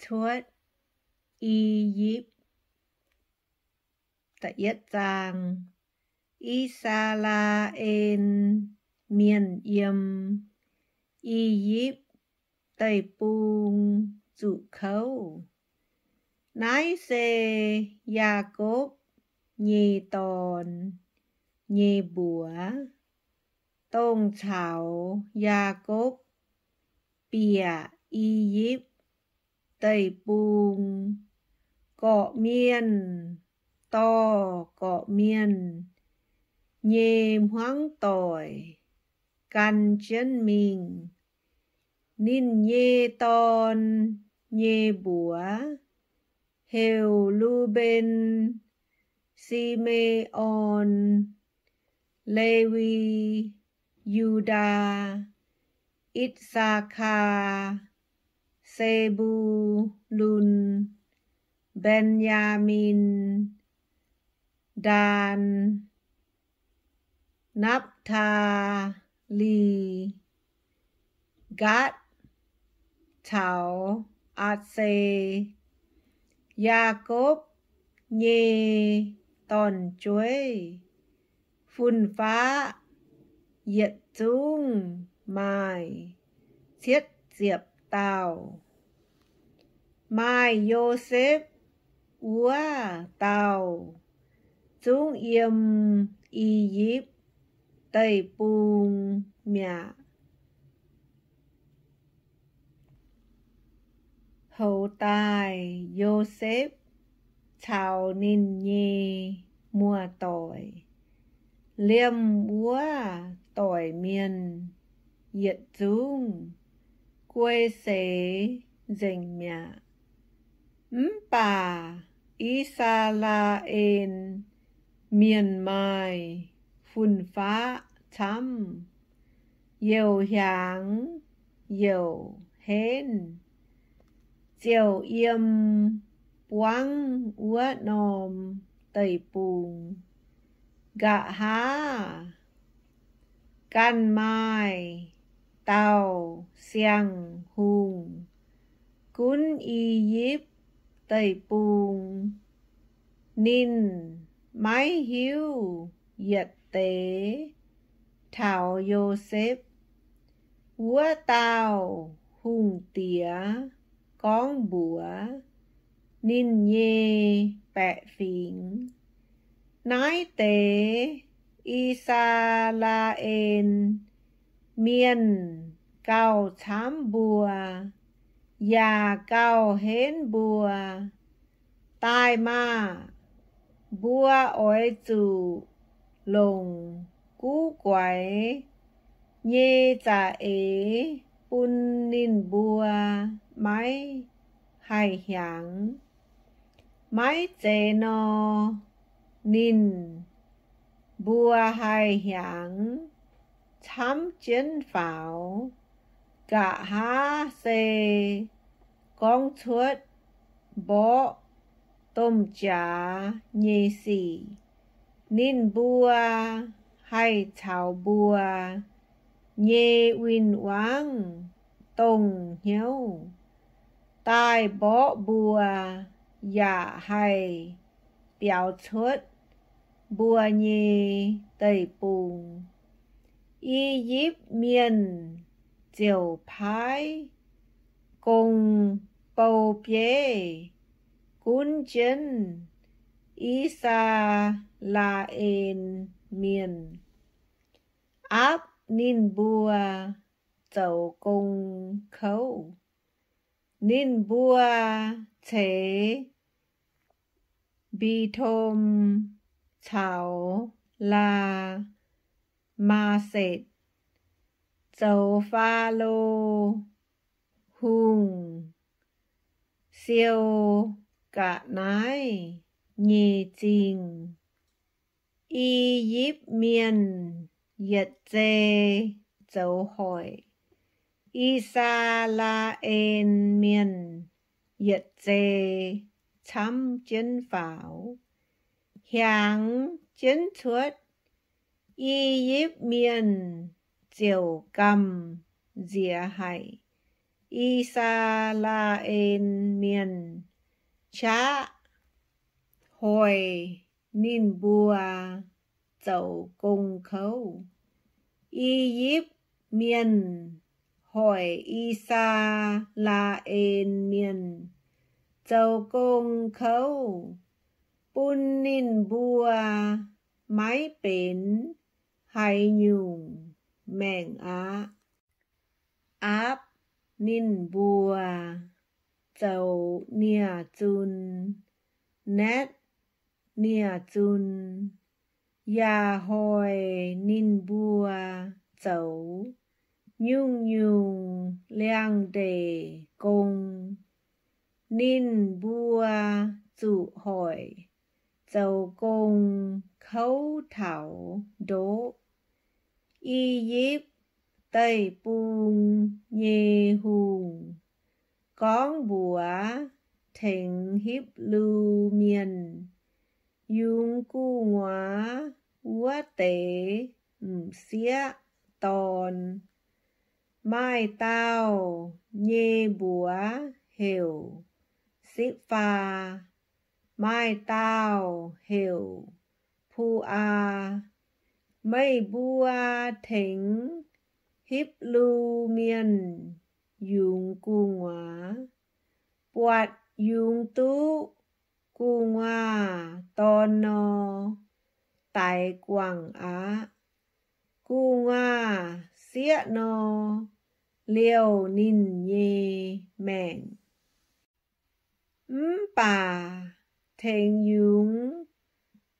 cuotv I^yipv. I^saa^laa^en Mienh Yiem I^yipv Deic-Bung Zuqc Kouv. Naaiv se Yaakopv nyei dorn nyei mbuox, dongh caux Yaakopv bieqc I^yipv Deic-Bung, gorqv-mienh dorh gorqv-mienh nyei hmuangv doic gan jienv mingh. Ninh nyei dorn nyei mbuox heuc Lu^mben, Si^me^on, Lewi, Yu^ndaa, I^saa^kaa, Se^mbu^lun, Mben^yaa^min, Ndaan, Napv^taa^li, Gaatv, caux Aav^se. Yaakopv nyei dorn-jueiv fun-faqv yietc zungv maaih cietv ziepc dauh. Maaih Yosepv wuov dauh zungv yiem I^yipv Deic-Bung mi'aqv. Hoz daaih Yosepv caux ninh nyei muoz-doic liemh wuov doic mienh yietc zungv guei seix nzengc mi'aqv. Mv baac I^saa^laa^en Mienh maaih fun-faqv camv, youc hiaangx youc henv, ziouc yiem buangv wuov norm deic-bung. Nqa'haav ganh maaih dauh siang-hungh gunv I^yipv Deic-Bung. Ninh maiv hiuv yietc deix taux Yosepv. Wuov dauh hungh diex gorngv mbuox ninh nyei baeqc fingx, Naaiv deix I^saa^laa^en Mienh gauh camv mbuo yaac gauh henv mbuo. Daaih maah! Mbuo oix zuqc longc guv guaix nyei za'eix bun ninh mbuo maiv haih hiaangx. Maiv zeiz nor, ninh mbuo haih hiaangx camv jienv faaux. Nqa'haav se gorngv cuotv mborqv domh jaax nyei sic. Ninh mbuo haih caux mbuo nyei win-wangv dongh hnyouv daaih mborqv mbuo, yaac haih biaux cuotv mbuo nyei deic-bung. I^yipv Mienh ziouc paaiv gong-bou-bieiv gunv jienv I^saa^laa^en Mienh, aapv ninh mbuo zoux gong kouv. Ninh mbuo ceix Mbi^tom caux Laa^maa^setc zoux Faalo Hungh siou ga'naaiv nyei zingh. I^yipv Mienh yietc zei zoux hoic. I^saa^laa^en Mienh yietc zei camv jienv faaux, hiaangx jienv cuotv. I^yipv Mienh ziouc gamh nziex haic. I^saa^laa^en Mienh qaqv hoic ninh mbuo zoux gong kouv. I^yipv Mienh hoic I^saa^laa^en Mienh zoux gong kouv, bun ninh mbuo maiv benx haaix nyungc maengc aqv. Aapv ninh mbuo zoux nie-zun, naetv nie-zun, yaac hoic ninh mbuo zoux nyungc-nyungc liangx-ndeic gong. Ninh mbuo zuqc hoic zoux gong kouv taux ndoqv. I^yipv Deic-Bung nyei hungh gorngv mbuox tengx Hipv^lu Mienh, yungz gu'nguaaz wuov deix m'sieqv dorn. Maaih dauh nyei mbuox heuc Sipv^faa, maaih dauh heuc Pu^aa. Meih mbuo tengx Hipv^lu Mienh yungz gu'nguaaz. Buatc yungz duqv gu'nguaaz dorn nor, daix guangc aqv. Gu'nguaaz sieqv nor, liouh ninh nyei maengc. Mv baac tengx yungz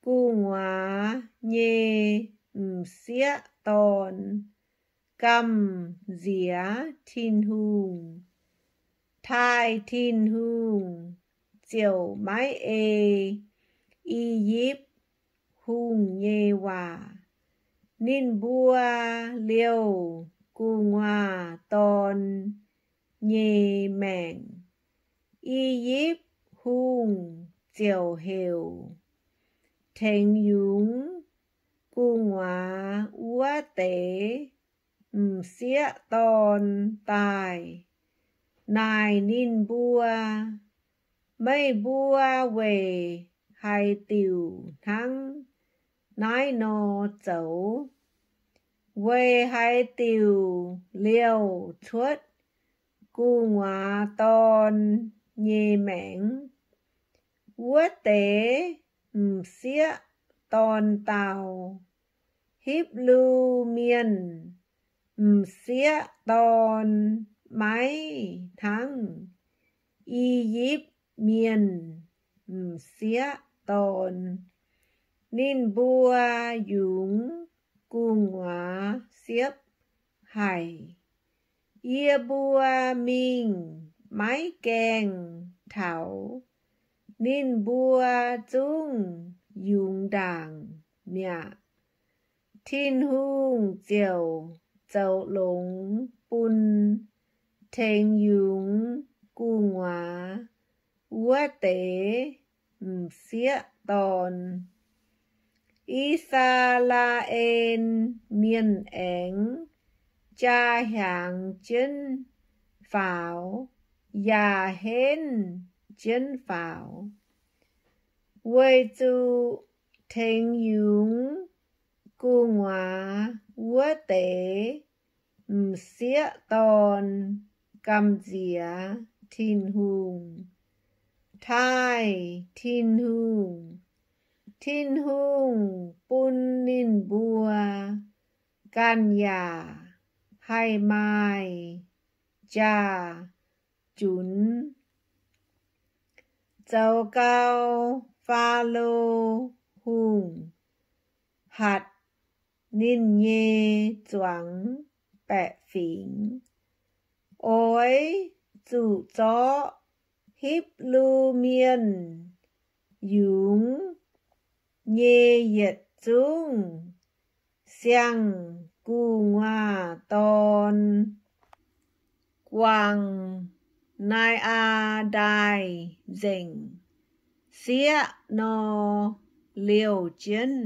gu'nguaaz nyei m'sieqv dorn gamh nziex Tin-Hungh, taaih Tin-Hungh ziouc maiv ei I^yipv Hungh nyei waac. Ninh mbuo liouh gu'nguaaz dorn nyei maengc. I^yipv Hungh ziouc heuc tengx yungz gu'nguaaz wuov deix m'sieqv dorn daaih, naaic ninh mbuo, Meih mbuo weic haaix diuc hnangv naaiv nor zoux? Weic haaix diuc liouh cuotv gu'nguaaz dorn nyei maengc? Wuov deix m'sieqv dorn dau, Hipv^lu Mienh m'sieqv dorn maiv hnangv I^yipv Mienh m'sieqv dorn. Ninh mbuo yungz gu'nguaaz siepv haic. Yie mbuo mingh maiv gaengh taux ninh mbuo zungv yungz ndaangc mi'aqv. Tin-Hungh ziouc zoux longx bun tengx yungz gu'nguaaz wuov deix m'sieqv dorn. I^saa^laa^en Mienh aengx jaa hiaangx jienv faaux yaac henv jienv faaux, weic zuqc tengx yungz gu'nguaaz wuov deix m'sieqv dorn gamh nziex Tin-Hungh, taaih Tin-Hungh. Tin-Hungh bun ninh mbuo ganh yaac haih maaih jaa-junx. Zoux gau, Faalo Hungh hatc ninh nyei zuangx baeqc fingx, Oix zuqc zorqv Hipv^lu Mienh yungz nyei yietc zungv siang-gu'nguaaz dorn guangc Nai^aa Ndaaih nzengc, sieqv nor liouh jienv.